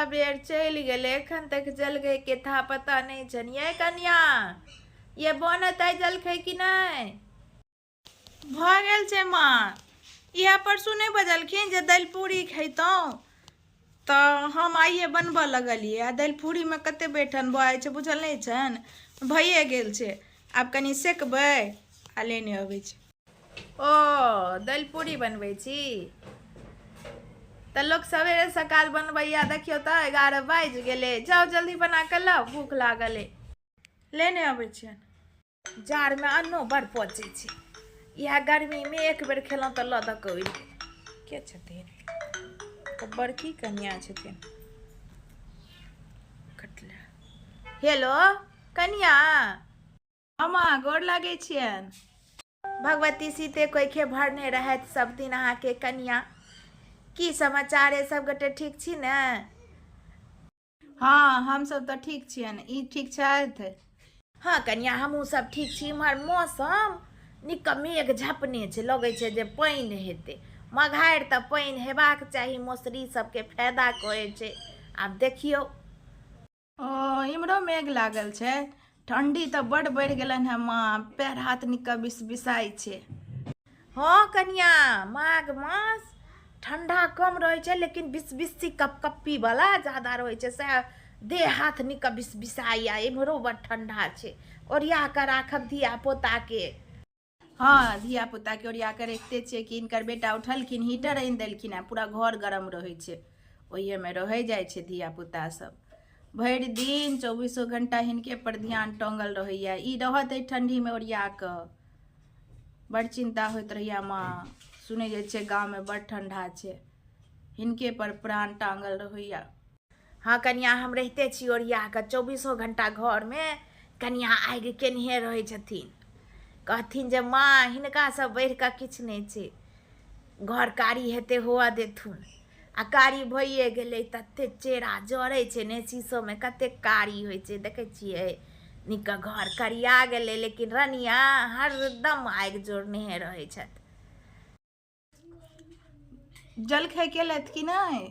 बेर चलि गेलै, एखन तक जलखै के था पता नहि छनि। ये कनिया, ये बनत आइ जलखै कि नहि? भऽ गेल छै माँ। इएह परसू नहि बजलखिन जे दालि पूरी खैतहुँ, तऽ हम आइए बनबऽ लगलियै। आ दालि पूरीमे कतेक बैठन भऽ जाइ छै, बुझल नहि छनि? भइए गेल छै, आब कनि सेकबै आ लेने अबै छै। ओ दालि पूरी बनबै छी तऽ लोक सवेरे सकाल बनबैया। देखियौ तऽ 11 बाजि गेलै। जाउ, जल्दी बना कऽ लाउ, भूख लागल अइ। लेने अबै छियनि। जाड़मे अन्नो बड़ पचै छै, इएह गर्मीमे एक बेर खेलहुँ तऽ लऽ दऽ कऽ उड़ि गेल। के छथिन तऽ? बड़की कनिया छथिन। कटले। हेलो कनिया। मामा, गोर लागै छियनि। भगवती सीते कोइखे भरने रहथि सब दिन अहाँके। कनिया, की समाचार अइ? सब गोटे ठीक छी ने? हँ, हमसभ तऽ ठीक छियनि। ई ठीक छथि? हँ कनिया, हमहूँ सब ठीक छी। इम्हर मौसम नीक मेघ झपने छै, लगै छै जे पानि हेतै। मघारि तऽ पानि हेबाक चाही, मौसरी सबके फायदा करै छै। आब देखियौ। ओ इम्हरो मेघ लागल छै। ठंडी तऽ बड बढ़ि गेलनि हेँ माँ, पैर हाथ नीक बिस बिसाइ छै। हँ कनिया, माघ मास ठंडा कम रहै छै, लेकिन बिसबिस्सी कपकप्पी वाला ज्यादा रहै छै। सएह देह हाथ नीक बिसबिसाइया। इम्हरो बड़ ठंडा छै, ओरिया कऽ राखब धिया पोताके। हँ, धिया पुताके ओरिया कऽ रखिते छियै कि। हिनकर बेटा उठलखिन, हीटर आनि देलखिन आ पूरा घर गरम रहै छै, ओहिएमे रहै जाइ छै धिया पुता सब। भरि दिन चौबीसो घंटा हिनके पर ध्यान टंगल रहैया। ई रहत एहि ठंडीमे ओरिया कऽ? बड़ चिन्ता होइत रहैया माँ। सुनै जे छियै गाँवमे बड़ ठंडा छै, हिनके पर प्राण टांगल रहैया। हँ कनिया, हम रहिते छी ओरिया कऽ चौबीसो घंटा। घरमे कनिया आगि केनहे रहै छथिन। कहथिन जे माँ, हिनकासँ बढ़ि कऽ किछु नहि छै। घर कारी हेतै, हुअ देथुन। आ कारी भइए गेलै, तते चेरा जरै छै ने। शीशोमे कते कारी होइ छै, देखै छियै? नीक घर करिया गेलै, लेकिन रनिया हरदम आगि जोड़नेहे रहै छथि। जलखै केलथि कि नहि?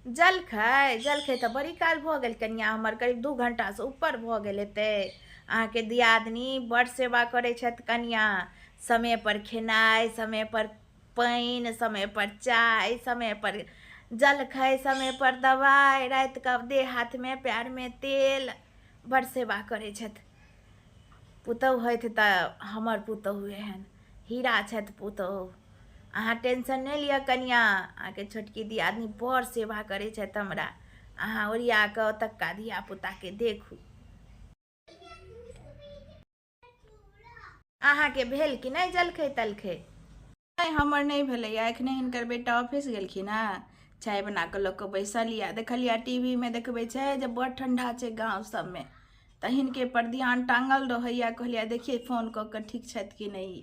जलखै? जलखै तऽ बड़ी काल भऽ गेल कनिया हमर, करीब 2 घंटासँ ऊपर भऽ गेल हेतै। अहाँके दियादनी बड़ सेवा करै छथि कनिया। समयपर खेनाइ, समयपर पानि, समयपर चाय, समयपर जलखै, समयपर दबाइ, रातिके देह हाथमे पएरमे तेल। बड़ सेवा करै छथि। पुतहु होथि तऽ हमर पुतहु एहन हीरा छथि पुतहु। अहाँ टेंशन नहि लिअ कनिया, अहाँके छोटकी दियादनी बड़ सेवा करै छथि हमरा। अहाँ ओरिया कऽ ओतुक्का धिया पुताके देखू। अहाँके भेल कि नहि जलखै तलखै? नहि, हमर नहि भेलैया। एखने हिनकर बेटा ऑफिस गेलखिन हेँ, चाय बना कऽ लऽ कऽ बैसल यऽ। देखलियै, टीवीमे देखबै छै जे बड़ ठंडा छै गाँव सबमे, तऽ हिनके पर ध्यान टांगल रहैया। कहलियै, देखियै फोन कऽ कऽ, ठीक छथि कि नहि।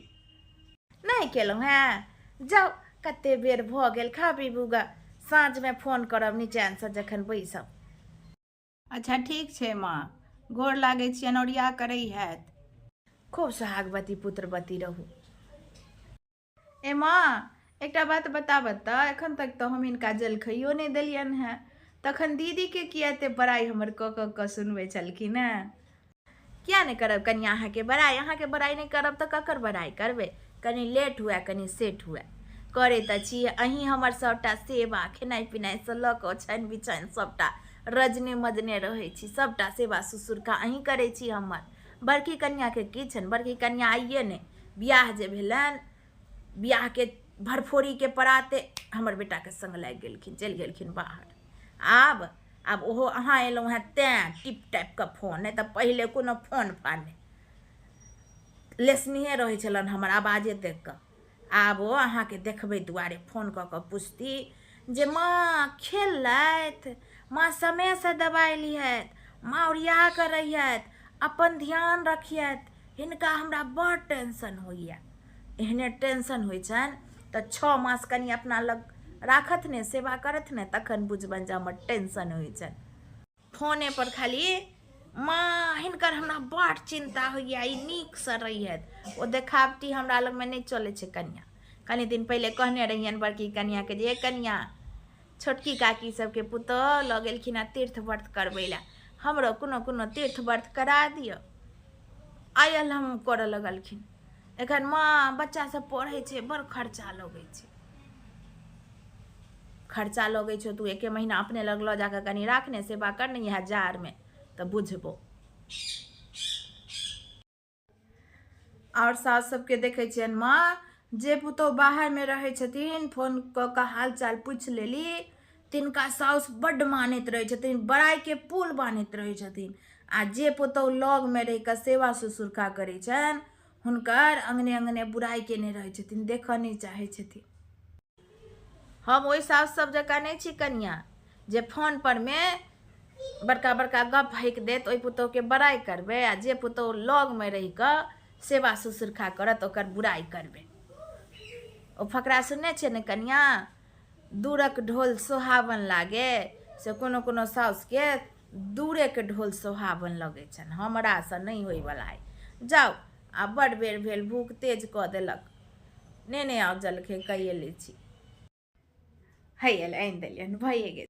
नहि केलहुँ हेँ? जाउ, कते बेर भऽ गेल, खा पीबू गऽ। साँझमे फोन करब निचैनसँ जखन बैसब। अच्छा, ठीक छै माँ, गोर लागै छियनि, ओरिया करै हैत। खूब सोहागवती पुत्रवती रहू। ए माँ, एकटा बात बताबऽ तऽ, एखन तक तऽ हम हिनका जलखैयो नहि देलियनि हेँ, तखन दीदीके किया एते बड़ाइ हमर कऽ कऽ कऽ सुनबै छलखिन हेँ? किया नहि करब कनिया अहाँके बड़ाइ? अहाँके बड़ाइ नहि करब तऽ ककर बड़ाइ करबै? कनि लेट हुए, कनि सेट हुए, करै तऽ छी अहीं हमर सभटा सेवा। खेनाइ पिनाइसँ लऽ कऽ ओछाइन बिछाइन सभटा रजने मजने रहै छी। सभटा सेवा ससुरका अहीं करै छी हमर। बड़की कनियाके की छनि? बड़की कनिया आइए नहि, बियाह जे भेलनि, बियाहके भरफोरीके पराते हमर बेटाके सङ्ग लागि गेलखिन, चलि गेलखिन बाहर। आब आब ओहो अहाँ एलहुँ हेँ तैँ टिप टाइपके फोन, नहि तऽ पहिले कोनो फोन फान नहि। लेसनिए रहै छलनि हमर आवाजे देखि कऽ। आब ओ अहाँके देखबै दुआरे फोन कऽ कऽ पुछती जे माँ खेलथि, माँ समयसँ दबाइ लिहथि, माँ ओरिया कऽ रहिहथि, अपन ध्यान रखिहथि, हिनका हमरा बड़ टेंशन होइए। एहने टेंशन होइ छनि तऽ 6 मास कनि अपना लग राखत ने, सेवा करत ने, तखन बुझबनि जे हमर टेंशन होइ छनि। फोने पर खाली माँ, हिनकर हमरा बड़ चिन्ता होइए, ई नीकसँ रहिहथि। ओ देखावटी हमरा लगमे नहि चलै छै कनिया। कनि दिन पहिले कहने रहियनि बड़की कनियाके जे कनिया, छोटकी काकी सबके पुतोहु लऽ गेलखिन हेँ तीर्थ व्रत करबै लए। हमरो कोनो कोनो तीर्थ व्रत करा दिअ। आयल हम करऽ लगलखिन। एखन माँ बच्चा सब पढ़ै छै, बड़ खर्चा लगै छै। खर्चा लगै छौ, तू एके महीना अपने लग लऽ जाकऽ कनि राख ने, सेवा कर ने इएह जाड़मे तऽ बुझबौ। आओर सास सबके देखै छियनि माँ, जे पुतोहु बाहरमे रहै छथिन, फोन कऽ कऽ हाल चाल पूछि लेली, तिनका साउस बड्ड मानैत रहै छथिन, बड़ाइके पुल बान्हैत रहै छथिन। आ जे पुतोहु लगमे रहि कऽ सेवा ससुरका करै छनि, हुनकर अङ्गने अङ्गने बुराइ केने रहै छथिन, देखऽ नहि चाहै छथिन। हम ओहि साउस सब जकाँ नहि छी कनिया, जे फोन पर मे बड़का बड़का गप हकि देत, ओहि पुतोहुके बड़ाइ करबै, आ जे पुतोहु लगमे रहि कऽ सेवा ससुरखा करत ओकर बुराइ करबै। ओ फकरा सुनने छियै ने कनिया, दूरक ढोल सोहावन लागे, से कोनो कोनो साउसके दूरेके ढोल सोहावन लगै छनि। हमरासँ नहि होइवला अइ। जाउ, आब बड़ बेर भेल, भूख तेज कऽ देलक। नेने आउ जलखै, कैये लै छी। है आनि देलियनि, भइए गेल।